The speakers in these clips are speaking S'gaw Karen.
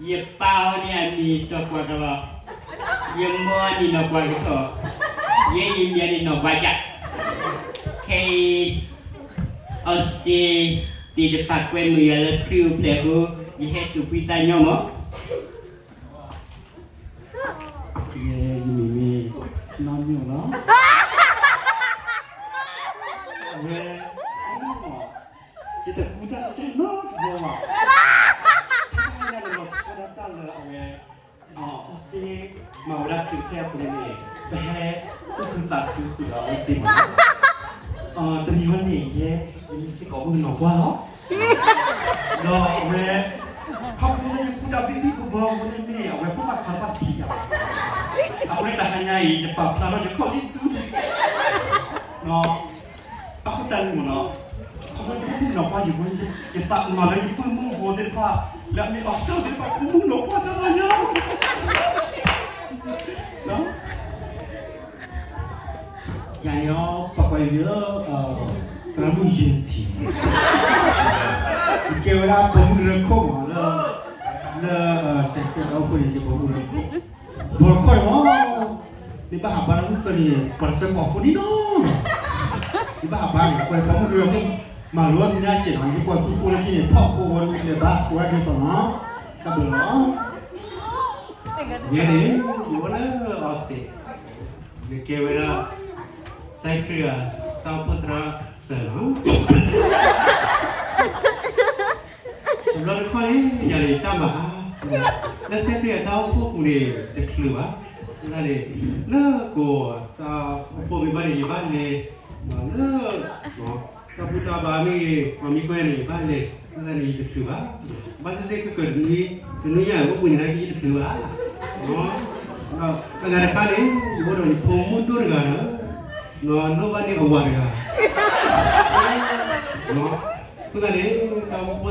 ယပၢ်အီၤန့ၣ်အမံၤစီၤကွၢ်ကလီၤ, ယမိၢ်အီၤန့ၣ်နီၢ်ကွၢ်ကထီၣ်, ယဲယမံၤအီၤန့ၣ်နီၢ်ကွၢ်ကၠး. ခဲအံၤ အီစတ့သ့ၣ်တဖၣ်ကွဲမုာ်ယၤလၢခရံာ်အိၣ်ဖျဲၣ်အဃိ, ယဟဲတူၢ်ဖှံသးညီမး. ယဲယမံၤမ့ၢ် နီၢ်မ့ၢ်လီၤ. အဝဲ ယတကူတၢ်ကဲနီတဘျီဘၣ်. တၢ်လၢလီၤဆီဒၣ်တၢ်လၢအဝဲ အီစတ့မၤဝဲဒၣ်တုၤခဲအပူၤန့ၣ် ပဟဲသူၣ်ခုသးခုဃုာ်ဒီးအဝဲသ့ၣ်မး. တမံၤဝဲန့ၣ် ယဲ ယမ့ၢ်စ့ၢ်ကီးမုၣ်ကနီၤပှၢ်လီၤ. ဒီးအဝဲ ခီဖျိလၢယကူတၢ်ဘံၣ်ဘံၣ်ဘီဘီအဃိန့ၣ် အဝဲဖိသၣ်ခွါတဖၣ်တထံၣ်ယၤဘၣ်. အဃိန့ၣ်တဟါညါအံၤ ယပာ်ဖျါထီၣ်ယခီၣ်လံၢ်ဒူတက့ၢ်. အဃိတၢ်န့ၣ်မ့ၢ်နီၤ, ခီဖျိယမုၣ်ကနီၤပှၢ်ယံၤဝဲ ယသးမၤလၢယပုၢ်မုၣ်ဖိသ့ၣ်တဖၣ် လၢအမ့ၢ်အီစတြီသ့ၣ်တဖၣ် ပုၢ်မုၣ်နီၤပှၢ်တၢ်လီၤညါ. ယၤန့ၣ် ပကွၢ်ယံၤလၢ သရၣ်မုၣ်ယံၤထံး, ယကဲဝဲဒၣ်ပိာ်မုၣ်တရၢခိၣ်မးလၢ လၢ စဲးကဲးတၢ်အိၣ်ဖှိၣ်န့ၣ် ယပိာ်မုၣ်တရၢခိၣ်, ဘီတခီၣ်အံၤမး, မ့ၢ်ဘၣ်ဟးဘါလၢမုၢ်သၢနံၤန့ၣ် ပှၤတစဲးကိးဖိန့ၣ်နီၤ, မ့ၢ်ဘၣ်ဟးဘါန့ၣ် ကွၢ်ပိာ်မုၣ်တရၢခိၣ်, မၤလိအီၤသ့ၣ်ညါစဲးနီၤ, ယကွၢ်သူဖိလၢခံန့ၣ် ဖီၣ်ဖိဝဲမ့ၢ်လဲၤဘါဃိဝဲဒ်သိးနီၤ, တၢ်ဘျုးလီၤ. ယဲန့ၣ် ယအိၣ်လၢအီစတ့, ယကဲဝဲဒၣ် စဲးခရံာ်အတၢ်အိၣ်ဖှိၣ်သရၣ်စၢၤလီၤ. တဘျီတခီၣ်န့ၣ် ယၤန့ၣ်တၢ်မၤအါ, လၢစဲးခရံာ်အတၢ်အိၣ်ဖှိၣ်ပူၤန့ၣ် တချုးဘၣ်, လၢန့ၣ် လၢကိးတၢ်အိၣ်ဖှိၣ်မ့ၢ်ဘၣ်န့ၣ် ယဘၣ်လဲၤ, လၢ တၢ်ဘူၣ်တၢ်ဘါမ့ၢ်ဂ့ၤ ပှၤမံၤကွဲန့ၣ် ယဘၣ်လဲၤ, လၢန့ၣ်ယတချုးဘၣ်, ဘၣ်သ့ၣ်သ့ၣ်ကကၢၢ်တနွံ, တနွံညါအိၣ်ဘှံးန့ၣ် ယတချုးဘၣ်, တဂၤတခါန့ၣ် ယအိၣ်ဒီ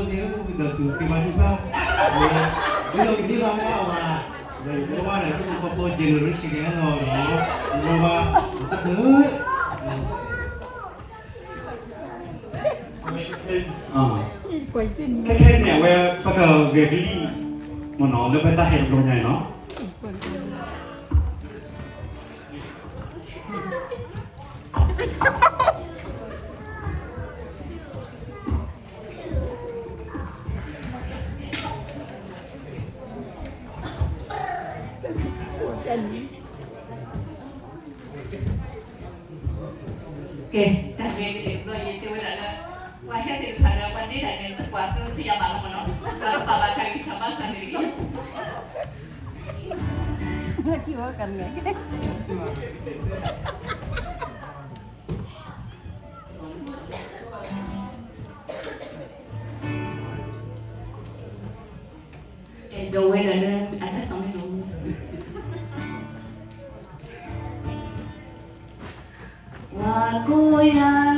းယဖိမုၣ်ဒိၣ်တဂၤဒီး လိၣ်ဘၣ်န့ၢ်အဝၤတဂၤ, အဃိသတးန့ၣ် တၢ်အိၣ်ဖှိၣ်သ့ၣ်ဧၢ ဝံသးစူၤဃ့ဘါထုကဖၣ်, ဒ်သိးကန့ၢ်ဘၣ်ဝဲဒၣ်အဝၤ, ဒီးယလိၣ်ဘၣ်ဒီး ဟံၣ်ဖိဃီဖိ generation ကဟဲလီၤဒီး ယလိၣ်ဘၣ်တၢ်ဒၢး ခဲခဲအံၤန့ၣ် အဝဲပကဂဲၤကလံၣ် မ့ၢ်နီၤ လၢပတၢ်ဟဲတဘျီညါအံၤနီၤ. ကဲ, တၢ်ဂ့ၢ်တဘျီယတဲဝဲဒၣ်လၢ ပှၤဟဲသ့ၣ်တဖၣ်ဒီး ပှၤဒ့တၢ်န့ၣ် သကွၢ်သ့ယၤဘၣ်လီၤမ့ၢ်နီၤ, ဒီးပပာ်ဘၣ်တၢ်ဂံၢ်စၢ်ဘါစၢ်န့ၣ်တက့ၢ်. အဲၣ်ဒိးဝဲဒၣ်လၢအတၢ်သးမ့ၢ်တအိၣ်, ပှၤကိးယၤ